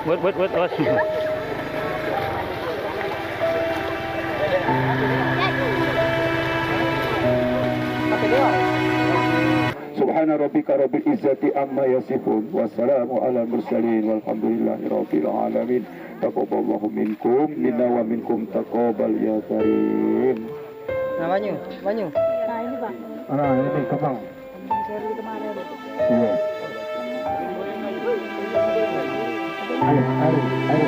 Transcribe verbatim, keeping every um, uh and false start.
Wait, wait, wait, awas. Subhana rabbika rabbil izzati amma yasifun. Wassalamu ala mursalin. Walhamdulillahi rabbil alamin. Taqabbalallahu minkum, minna wa minkum taqabbal ya karim. Nah, banyu, banyu. Nah, ini, Pak. Ah, ini kembang. Iya. Ayo, ayo, ayo.